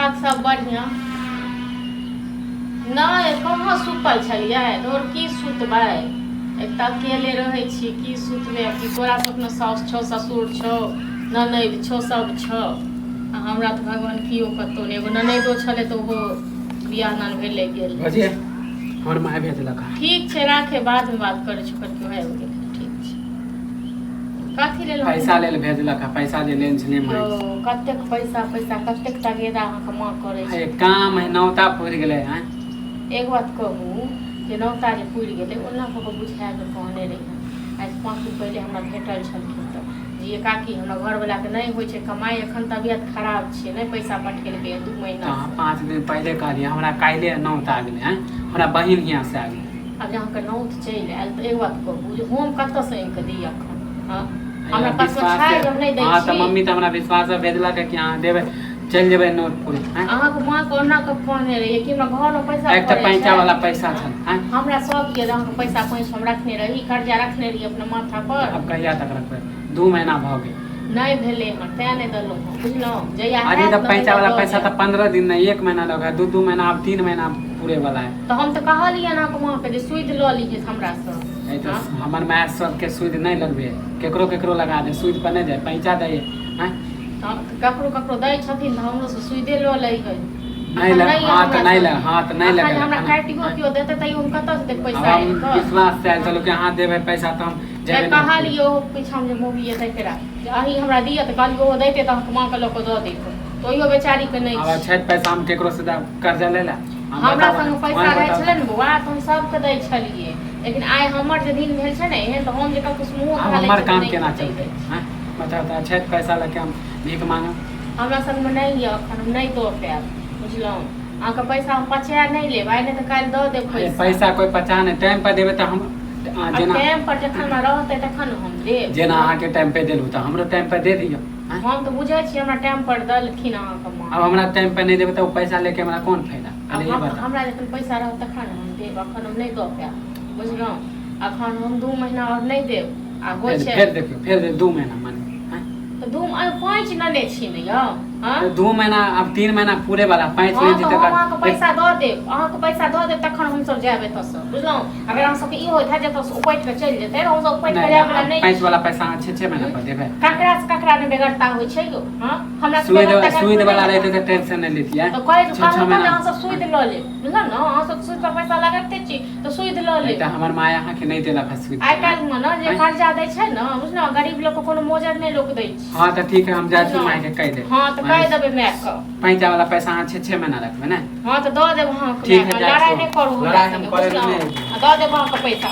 ठाक सब बढ़िआँ। नहि कहाँ सुतल छलियै, धोर की सुतबै, एक तऽ अकेले रहै छी, की सुतबै आ की। तोरा सब अपना साउस छौ, ससुर छौ, ननैद छौ, सब छौ, आ हमरा तऽ भगवान केओ कतहु नहि। एगो ननैदो छलै तऽ ओहो बियाह दान भेलै गेल। भौजी, हमर माय भेजलक हँ। ठीक छै, राखे, बादमे बात करै छी। ओकर केओ आबि गेल। ठीक छै। कथी लेल? पैसा लेल भेजलक हँ, पैसा जे लेने छलियै माय। यौ, कतेक पैसा पैसा, कतेक तगेदा अहाँके माँ करै छै। हे, काम है, नौता पुरि गेलै हँ। एक बात कहू जे नौता जे पुरि गेलै, ओना कऽ कऽ बुझा कऽ कहने रहियै। आइ 5 दिन पहिले हमरा भेटल छलखिन तऽ जे काकी, हमरा घरवलाके नहि होइ छै कमाइ, एखन तबियत खराब छै, नहि पैसा पठेलकै 2 महीना। तऽ अहाँ 5 दिन पहिले कहलियै, हमरा काल्हि नौत आ गेलै हँ, हमरा बहिन हियाँ से आ गेलै। आब जे अहाँके नौत चलि आयल तऽ एक बात कहू जे हम कतऽसँ आनि कऽ दी एखन? हँ, हमरा पासमे विश्वास छै, हम नहि दै हँ तऽ छी। मम्मी तऽ हमरा विश्वास से भेजलक कि अहाँ देबै, चलि जेबै नौत पुरे आँय। अहाँके माँ के ओना कऽ कहने रहियै कि हमरा घरमे पैसा एक तऽ पड़ै पैंचा छै। वाला पैसा छल आँय। हमरा सब के अहाँके पैसा पैंच हम रखने रही, कर्जा रखने रही अपना माथा पर। आब कहिया तक रखबै? 2 महीना भऽ गेल। नहि भेलै हँ, तें नहि देलहुँ हँ, बुझलहुँ? जहिया अभी हैत तऽ ने पैंचा तहिया वाला दऽ पैसा देब। तऽ 15 दिन नहि, एक महीना लग है, दू दू महीना, आब 3 महीना पूरे वाला है। तऽ हम तऽ कहलियनि अहाँके माँके जे सुधि लऽ लीजिए हमरासँ। नहीं तऽ हँ? हमर माय सबके सूद नहि लगबे, केकरो केकरो लगा दे, सूद पर नहि दे, पैंचा दे आँय। तऽ ककरो ककरो दै छथिन तऽ हमरो से सुइदे लऽ लै है। नहि एखन लग नहि यऽ हाँ तऽ हमरा नहि संगे। लग हाँ तऽ नहि एखन लगल हमरा हँ। काटियो केओ देतै तैयो हम कतऽसँ देब आब पैसा हम आनि कऽ? विश्वास से आयल छलहुँ कि अहाँ देबै पैसा तऽ हम जे जेबै नौतपुर। कहलियै ओ पीछाँमे जे मौगी एतै तेरा जे अहीं हमरा दिअ, तऽ कहलियै ओहो दैतै तऽ अहाँके माँके लऽ कऽ दऽ दैतहुँ, तऽ ओहियो बेचारीके नहि आब छै। छै पैसा, हम केकरो से कर्जा ले ला? हम हमरा बताबऽ संग ने, पैसा अहीं रहै बताउ। छलै ने बौआ, तऽ हम सबके दै छलियै, लेकिन आइ हमर जे दिन भेल छै ने एहन, तऽ हम जे ककरो से मुँहो आब खा लै हमर छियै तऽ काम नहि केना केओ दै चलतै छै। आँय, बताउ तऽ? छै पैसा लऽ के हम भीख मांगब? हमरा संगमे नहि यऽ एखन, हम नहि दऽ पायब, बुझलहुँ? अहाँके पैसा हम पचा नहि लेब, आइ नहि तऽ काल्हि दऽ देब। अरे पैसा पैसा कोइ पचा नहि, टाइम पर देबै तऽ हम अहाँ आ जेना टाइम पर जखन हमरा रहतै तखन हम देब। जेना अहाँके टाइम पे देलहुँ तऽ हमरो टाइम पर दे दियौ आँय। हम तऽ बुझै छी, हमरा टाइम पर देलखिन अहाँके माँ। आब हमरा टाइम पर नहि देबै तऽ ओ पैसा लेके हमरा कोन फायदा? आब पहिले ई हम बताउ। हमरा जखन पैसा रहत तखन हम देब, एखन हम नहि दऽ पायब, बुझलहुँ? एखन हम 2 महीना आओर नहि देब आ होइ फेर छै। फेर देखियौ, फेर 2 महीना माने आँय? तऽ दू पाँच नेने छी ने यौ? हँ। तऽ 2 महीना, आब 3 महीना पूरे वाला पाँच हँ नहि तऽ जीते। हम अहाँके पैसा दऽ देब, अहाँके पैसा दऽ देब, तखन हमसभ जायब एतऽसँ, बुझलहुँ? अगर अहाँ सबके ई होइत है जे एतऽसँ उपटि कऽ चलि जेतै, तऽ हमसभ उपटि कऽ नहि जायवला नहि। पाँच वाला पैसा अहाँ छः छः महीना पर देबै। ककरा से ककरा ने बेगरता होइ छै यौ? हँ, हमरा से सुइद बेगरता सुइद ककरो वाला नहि रहते हेतै। तऽ टेंशन नहि लेतियै। तऽ कहै छः छः कहलहुँ तऽ महीना अहाँ सब सुइद लऽ लेब, बुझलहुँ ने? अहाँ सब सुइद पर पैसा लगाबिते छी तऽ सुइद लऽ नहि लेब। तऽ हमर माय अहाँके नहि देलक है सुइद आइ पर, काल्हि मे ने जे आँय? कर्जा दै छै ने, बुझलहुँ, गरीब लोक के कोनो मोजर नहि लोक दै छै। हँ तऽ ठीक है, हम जाइ छी। बुझलहुँ? मायके कहि देब। हँ तऽ कहि देबै मायके। पैंचा वाला पैसा अहाँ छः छः महीना रखबै ने? हँ तऽ दऽ देब अहाँके ठीक है, मायके। जाइ लड़ाइ छियौ। नहि करू हमरा लड़ाइ हम संगे, करै लए बुझलहुँ? नहि। आ दऽ देब अहाँके पैसा।